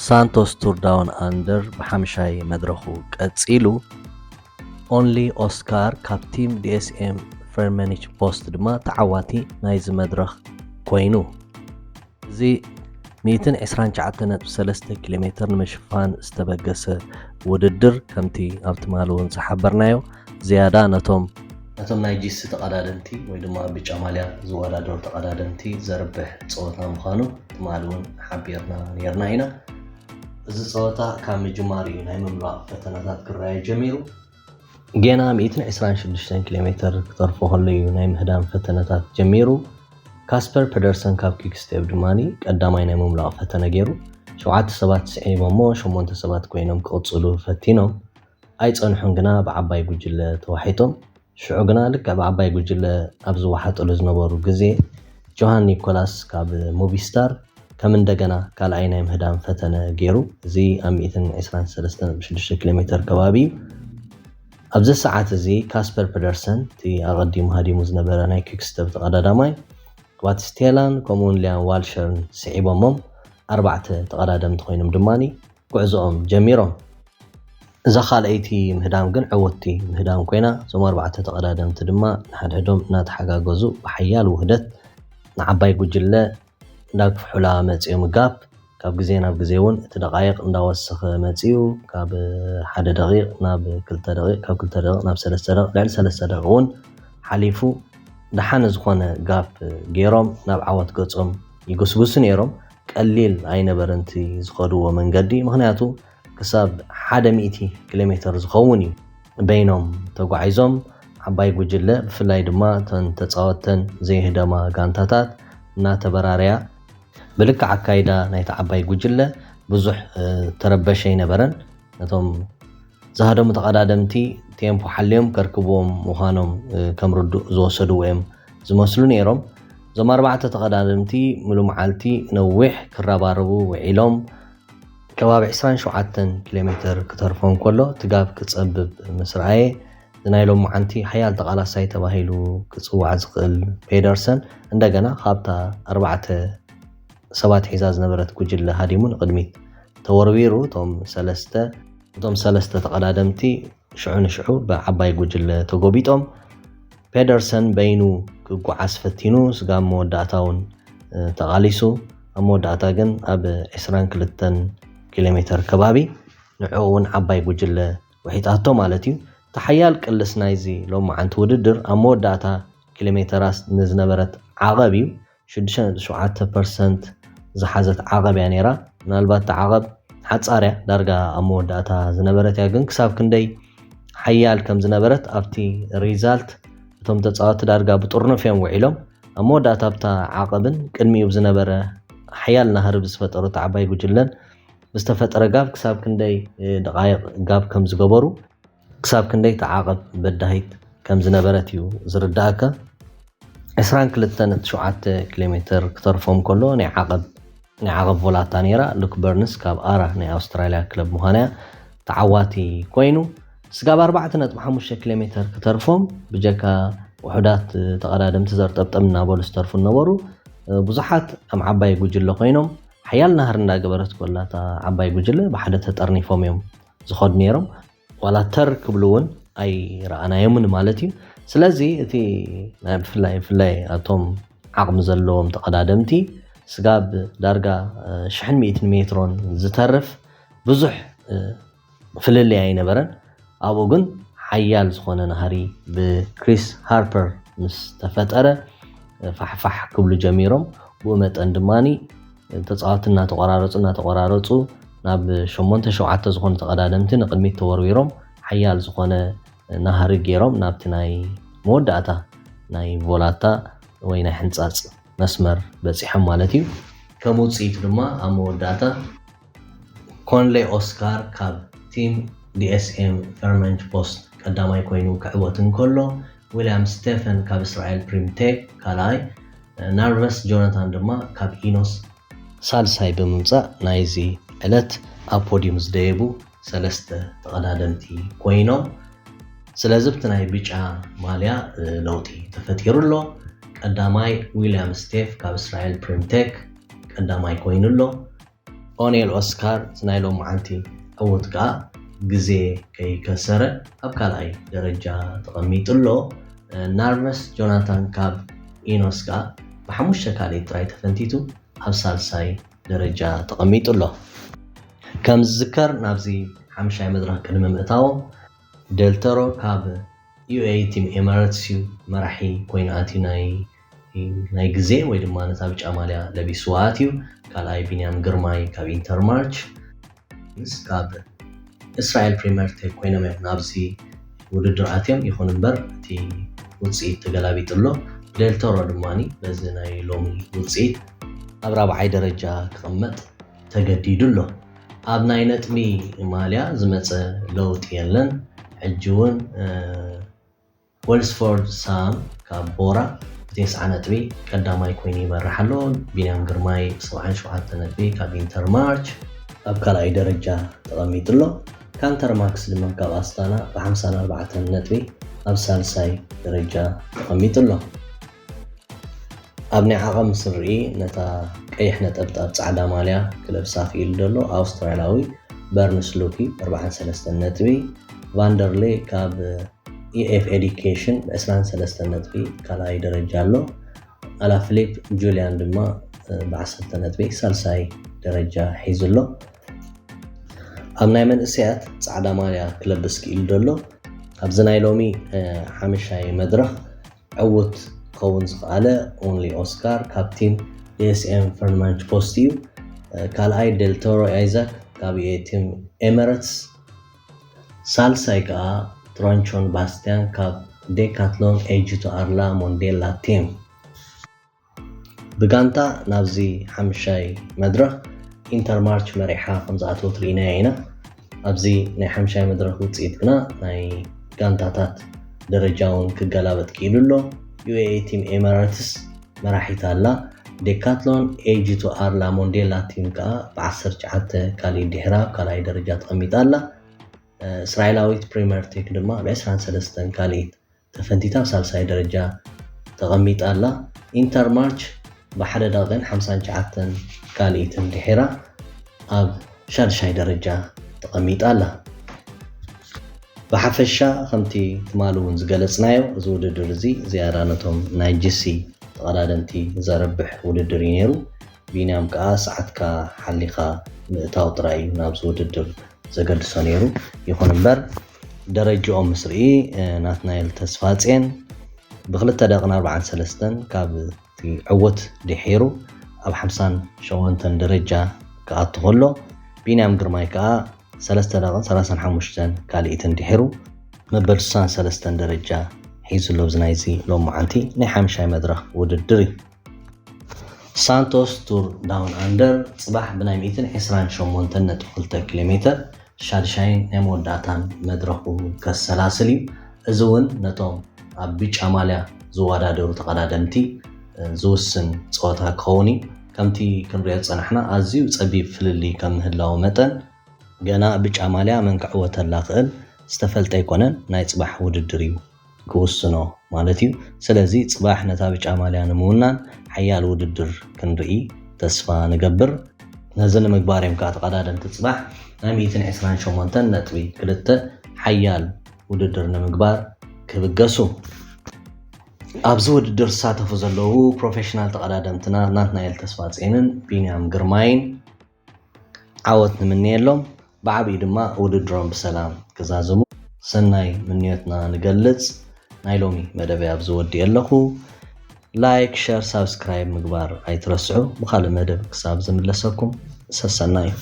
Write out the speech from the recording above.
ሳንቶስ ቱር ዳውን ኣንደር ብሓምሻይ መድረኹ ቀጺሉ። ኦንሊ ኦስካር ካብ ቲም ዲኤስኤም ፈርመኒች ፖስት ድማ ተዓዋቲ ናይዚ መድረኽ ኮይኑ። እዚ ሚእትን ዕስራን ትሽዓተን ነጥቢ ሰለስተ ኪሎ ሜትር ንምሽፋን ዝተበገሰ ውድድር፣ ከምቲ ኣብ ትማሊ እውን ዝሓበርናዮ፣ ዝያዳ ነቶም ነቶም ናይ ጂሲ ተቐዳደምቲ ወይ ድማ ብጫ ማልያ ዝወዳደሩ ተቐዳደምቲ ዘርብሕ ፀወታ ምዃኑ ትማሊ እውን ሓቢርና ነይርና ኢና። እዚ ፀወታ ካብ ምጅማሩ እዩ ናይ ምምላቕ ፈተነታት ክረኣይ ጀሚሩ። ጌና ሚእትን ዕስራን ሽዱሽተን ኪሎ ሜትር ክተርፎ ከሎ እዩ ናይ ምህዳም ፈተነታት ጀሚሩ። ካስፐር ፐደርሰን ካብ ኪክስቴፕ ድማ ቀዳማይ ናይ ምምላቕ ፈተነ ገይሩ። ሸውዓተ ሰባት ስዒቦሞ፣ ሸሞንተ ሰባት ኮይኖም ክቕጽሉ ፈቲኖም። ኣይጸንሑን ግና ብዓባይ ጉጅለ ተዋሒጦም። ሽዑ ግና ልክዕ ብዓባይ ጉጅለ ኣብ ዝወሓጥሉ ዝነበሩ ግዜ፣ ጆሃን ኒኮላስ ካብ ሙቪስታር ከም እንደገና ካልኣይ ናይ ምህዳም ፈተነ ገይሩ። እዚ ኣብ ሚእትን ዕስራን ሰለስተን ነጥቢ ሽዱሽተ ኪሎ ሜትር ከባቢ እዩ። ኣብዚ ሰዓት እዚ ካስፐር ፐደርሰን፣ እቲ ኣቐዲሙ ሃዲሙ ዝነበረ ናይ ኪክስቴፕ ተቐዳዳማይ፣ ክባትስቴላን ከምኡውን ሊያን ዋልሸርን ስዒቦሞም፣ ኣርባዕተ ተቐዳደምቲ ኮይኖም ድማ ጉዕዞኦም ጀሚሮም። እዛ ካልኣይቲ ምህዳም ግን ዕውትቲ ምህዳም ኮይና፣ እዞም ኣርባዕተ ተቐዳደምቲ ድማ ንሓድሕዶም እናተሓጋገዙ ብሓያል ውህደት ንዓባይ ጉጅለ እንዳክፍሑላ መጺኦም። ጋፕ ካብ ግዜ ናብ ግዜ እውን እቲ ደቓይቕ እንዳወሰኸ መጺኡ፣ ካብ ሓደ ደቒቕ ናብ ክልተ ደቒቕ፣ ካብ ክልተ ደቒቕ ናብ ሰለስተ ደቒቕ፣ ልዕሊ ሰለስተ ደቒቕ እውን ሓሊፉ፣ ደሓን ዝኾነ ጋፕ ገይሮም ናብ ዓወት ገጾም ይጉስጉሱ ነይሮም። ቀሊል ኣይነበረን እቲ ዝኸድዎ መንገዲ፣ ምኽንያቱ ክሳብ ሓደ ሚእቲ ኪሎ ሜትር ዝኸውን እዩ በይኖም ተጓዒዞም። ዓባይ ጉጅለ፣ ብፍላይ ድማ እተን ተጻወተን ዘይህደማ ጋንታታት እናተበራረያ፣ ብልክዕ ኣካይዳ ናይቲ ዓባይ ጉጅለ ብዙሕ፣ እ፣ ተረበሸ ኣይነበረን። ነቶም ዝሃደሙ ተቐዳደምቲ ቴምፖ ሓልዮም ከርክብዎም ምዃኖም፣ እ፣ ከም ርዱእ ዝወሰድዎ እዮም ዝመስሉ ነይሮም። እዞም ኣርባዕተ ተቐዳደምቲ ምሉእ መዓልቲ ነዊሕ ክረባረቡ ውዒሎም። ከባቢ ዕስራን ሸውዓተን ኪሎ ሜትር ክተርፎም ከሎ፣ እቲ ጋፕ ክጸብብ ምስ ረኣየ፣ እዚ ናይ ሎማዓንቲ ሓያል ተቓላሳይ ተባሂሉ ክጽዋዕ ዝኽእል ፔደርሰን፣ እንደገና ካብታ ኣርባዕተ ሰባት ሒዛ ዝነበረት ጉጅለ ሃዲሙ ንቕድሚት ተወርዊሩ። እቶም ሰለስተ፣ እቶም ሰለስተ ተቐዳደምቲ ሽዑ ንሽዑ ብዓባይ ጉጅለ ተጎቢጦም። ፔደርሰን በይኑ ክጓዓዝ ፈቲኑ፣ ስጋብ መወዳእታ እውን፣ እ፣ ተቓሊሱ። ኣብ መወዳእታ ግን ኣብ ዕስራን ክልተን ኪሎ ሜትር ከባቢ ንዕኡ እውን ዓባይ ጉጅለ ውሒጣቶ ማለት እዩ። እቲ ሓያል ቅልስ ናይዚ ሎማዓንቲ ውድድር ኣብ መወዳእታ ኪሎ ሜተራት ንዝነበረት ዓቐብ እዩ። ሽዱሽተ ነጥቢ ሸውዓተ ፐርሰንት ዝሓዘት ዓቐብ እያ ነይራ። ምናልባት እታ ዓቐብ ሓጻር እያ፣ ዳርጋ ኣብ መወዳእታ ዝነበረት እያ። ግን ክሳብ ክንደይ ሓያል ከም ዝነበረት ኣብቲ ሪዛልት እቶም ተጻወትቲ ዳርጋ ብጥርኑፍ እዮም ውዒሎም። ኣብ መወዳእታ ኣብታ ዓቐብን ቅድሚኡ ብዝነበረ ሓያል ናህሪ ብዝፈጠሩ ዓባይ ጉጅለን ብዝተፈጠረ ጋፕ ክሳብ ክንደይ፣ እ፣ ደቓይቕ ጋፕ ከም ዝገበሩ፣ ክሳብ ክንደይ እታ ዓቐብ በዳሂት ከም ዝነበረት እዩ ዝርዳእካ። ዕስራን ክልተን ነጥቢ ሸውዓተ ኪሎ ሜትር ክተርፎም ከሎ ናይ ዓቐብ፣ ናይ ዓቐብ ቮላታ ነይራ። ሉክ በርንስ ካብ ኣራ ናይ ኣውስትራልያ ክለብ ምዃና እያ ተዓዋቲ ኮይኑ። ስጋብ ኣርባዕተ ነጥቢ ሓሙሽተ ኪሎ ሜትር ክተርፎም ብጀካ ውሑዳት ተቐዳደምቲ ዘርጠብጠም እናበሉ ዝተርፉ ነበሩ። ብዙሓት ከም ዓባይ ጉጅለ ኮይኖም ሓያል ናህሪ እንዳገበረት ኮላ እታ ዓባይ ጉጅለ ብሓደ ተጠርኒፎም እዮም ዝኸዱ ነይሮም። ዋላ ተር ክብሉ እውን ኣይረኣናዮምን ማለት እዩ። ስለዚ እቲ ናይ ብፍላይ፣ ብፍላይ ኣቶም ዓቕሚ ዘለዎም ተቐዳደምቲ ስጋብ ዳርጋ፣ እ፣ ሽሕን ሚእትን ሜትሮን ዝተርፍ ብዙሕ፣ እ፣ ፍልልይ ኣይነበረን። ኣብኡ ግን ሓያል ዝኾነ ናህሪ ብክሪስ ሃርፐር ምስ ተፈጠረ፣ እ፣ ፋሕፋሕ ክብሉ ጀሚሮም። ብኡ መጠን ድማኒ ተጻወትቲ እናተቆራረጹ፣ እናተቆራረጹ ናብ ሸሞንተ ሸውዓተ ዝኾኑ ተቐዳደምቲ ንቕድሚት ተወርዊሮም፣ ሓያል ዝኾነ ናህሪ ገይሮም ናብቲ ናይ መወዳእታ ናይ ቮላታ ወይ ናይ ሕንጻጽ መስመር በጺሖም ማለት እዩ። ከም ውጽኢቱ ድማ ኣብ መወዳእታ ኮንሌ ኦስካር ካብ ቲም ዲኤስኤም ፈርመንች ፖስት ቀዳማይ ኮይኑ ክዕወት እንከሎ፣ ዊልያም ስቴፈን ካብ እስራኤል ፕሪምቴክ ካልኣይ፣ ናርቨስ ጆናታን ድማ ካብ ኢኖስ ሳልሳይ ብምምጻእ ናይዚ ዕለት ኣብ ፖዲዩም ዝደየቡ ሰለስተ ተቐዳደምቲ ኮይኖም። ስለዚ ኣብቲ ናይ ብጫ ማልያ፣ እ፣ ለውጢ ተፈጢሩ ኣሎ። ቀዳማይ ዊልያም ስቴፍ ካብ እስራኤል ፕሪምቴክ ቀዳማይ ኮይኑ ኣሎ። ኦኔል ኦስካር ናይ ሎማዓንቲ ዕውት ከኣ ግዜ ከይከሰረ ኣብ ካልኣይ ደረጃ ተቐሚጡ ኣሎ። ናርቨስ ጆናታን ካብ ኢኖስ ከኣ ብሓሙሽተ ካልኢት ጥራይ ተፈንቲቱ ኣብ ሳልሳይ ደረጃ ተቐሚጡ ኣሎ። ከም ዝዝከር ናብዚ ሓምሻይ መድረኽ ቅድሚ ምእታዎም ደልተሮ ካብ ዩኤኢ ቲም ኤማረትስ እዩ መራሒ ኮይኑ ኣትዩ ናይ ናይ ግዜ ወይ ድማ ነታ ብጫ ማልያ ለቢስዋ ኣትዩ። ካልኣይ ቢንያም ግርማይ ካብ ኢንተርማርች ምስ ካብ እስራኤል ፕሪምየር ቴክ ኮይኖም እዮም ናብዚ ውድድር ኣትዮም። ይኹን እምበር እቲ ውፅኢት ተገላቢጡ ኣሎ። ደልተሮ ድማ በዚ ናይ ሎሚ ውፅኢት ኣብ ራብዓይ ደረጃ ክቕመጥ ተገዲዱ ኣሎ። ኣብ ናይ ነጥቢ ማልያ ዝመፀ ለውጢ የለን። ሕጂ እውን ወልስፎርድ ሳም ካብ ቦራ ብተስዓ ነጥቢ ቀዳማይ ኮይኑ ይመርሕ ኣሎ። ቢንያም ግርማይ ብሰብዓን ሸውዓተ ነጥቢ ካብ ኢንተርማርች ኣብ ካልኣይ ደረጃ ተቐሚጡ ኣሎ። ካንተር ማክስ ድማ ካብ ኣስታና ብሓምሳን ኣርባዕተን ነጥቢ ኣብ ሳልሳይ ደረጃ ተቐሚጡ ኣሎ። ኣብ ናይ ዓቐም ስርኢ ነታ ቀይሕ ነጠብጣብ ጻዕዳ ማልያ ክለብሳ ክኢሉ ዘሎ ኣውስትራልያዊ በርንስ ሉኪ ኣርባዓን ሰለስተን ነጥቢ፣ ቫንደርሌ ካብ ኢኤፍ ኤዲኬሽን ብ ዕስራን ሰለስተን ነጥቢ ካልኣይ ደረጃ ኣሎ። ኣላ ፍሊፕ ጁልያን ድማ ብዓሰርተ ነጥቢ ሳልሳይ ደረጃ ሒዙ ኣሎ። ኣብ ናይ መንእሰያት ጻዕዳ ማልያ ክለብስ ክኢሉ ዘሎ ኣብዚ ናይ ሎሚ ሓምሻይ መድረኽ ዕውት ክኸውን ዝኸኣለ ኦንሊ ኦስካር ካብ ቲም ዲኤስኤም ፈርማንች ፖስት እዩ። ካልኣይ ደልቶሮ ኣይዛክ ካብ ቲም ኤመረትስ፣ ሳልሳይ ከዓ ትራንቾን ባስቲያን ካብ ዴካትሎን ኤጂቶ ኣርላ ሞንዴላ ቲም። ብጋንታ ናብዚ ሓምሻይ መድረኽ ኢንተርማርች መሪሓ ከም ዝኣተወት ርኢናዮ ኢና። ኣብዚ ናይ ሓምሻይ መድረኽ ውፅኢት ግና ናይ ጋንታታት ደረጃ እውን ክገላበጥ ክኢሉ ኣሎ። ዩኤኢ ቲም ኤማራትስ መራሒት ኣላ። ዴካትሎን ኤጂቱ ኣርላ ሞንዴላ ቲም ከዓ ብ ዓሰርተ ትሽዓተ ካልኢት ድሕራ ኣብ ካልኣይ ደረጃ ተቐሚጣ ኣላ። እስራኤላዊት ፕሪምየር ቴክ ድማ ብ ዕስራን ሰለስተን ካልኢት ተፈንቲታ ኣብ ሳልሳይ ደረጃ ተቐሚጣ ኣላ። ኢንተርማርች ብሓደ ደቂቕን ሓምሳን ትሽዓተን ካልኢትን ድሒራ ኣብ ሻድሻይ ደረጃ ተቐሚጣ ኣላ። ብሓፈሻ ከምቲ ትማሊ እውን ዝገለጽናዮ እዚ ውድድር እዚ ዝያዳ ነቶም ናይ ጂሲ ተቐዳደምቲ ዘረብሕ ውድድር እዩ ነይሩ። ቢንያም ከዓ ሰዓትካ ሓሊኻ ምእታው ጥራይ እዩ ናብዚ ውድድር ዘገድሶ ነይሩ። ይኹን እምበር ደረጃኦም ምስ ርኢ ናትናኤል ተስፋጼን ብክልተ ደቂቕን ኣርባዓን ሰለስተን ካብ እቲ ዕውት ድሒሩ ኣብ ሓምሳን ሸሞንተን ደረጃ ክኣቱ ከሎ ቢንያም ግርማይ ከዓ ሰለስተ ደቂቕን ሰላሳን ሓሙሽተን ካልኢትን ድሒሩ መበል ስሳን ሰለስተን ደረጃ ሒዙ ኣሎ። ኣብዚ ናይዚ ሎማዓንቲ ናይ ሓምሻይ መድረኽ ውድድር እዩ። ሳንቶስ ቱር ዳውን ኣንደር ጽባሕ ብናይ ሚእትን ዕስራን ሸሞንተን ነጥቢ ክልተ ኪሎ ሜትር ሻድሻይን ናይ መወዳእታን መድረኹ ከሰላስል እዩ። እዚ እውን ነቶም ኣብ ብጫ ማልያ ዝወዳደሩ ተቐዳደምቲ ዝውስን ፀወታ ክኸውን እዩ። ከምቲ ክንሪኦ ዝፀናሕና ኣዝዩ ፀቢብ ፍልልይ ከም ምህላው መጠን ገና ብጫ ማልያ መን ክዕወተላ ክእል ዝተፈልጠ ኣይኮነን። ናይ ፅባሕ ውድድር እዩ ክውስኖ ማለት እዩ። ስለዚ ፅባሕ ነታ ብጫ ማልያ ንምውናን ሓያል ውድድር ክንርኢ ተስፋ ንገብር። ነዚ ንምግባር እዮም ከዓ ተቐዳደምቲ ፅባሕ ናይ ሚእትን ዕስራን ሸሞንተን ነጥቢ ክልተ ሓያል ውድድር ንምግባር ክብገሱ። ኣብዚ ውድድር ዝሳተፉ ዘለዉ ፕሮፌሽናል ተቐዳደምትና ናትናኤል ተስፋጼንን ቢንያም ግርማይን ዓወት ንምንየሎም። ብዓብዩ ድማ ውድድሮም ብሰላም ክዛዝሙ ሰናይ ምንዮትና ንገልጽ። ናይ ሎሚ መደበይ ኣብዚ ወዲእ ኣለኹ። ላይክ፣ ሸር፣ ሳብስክራይብ ምግባር ኣይትረስዑ። ብኻልእ መደብ ክሳብ ዝምለሰኩም ሰሰናዩ።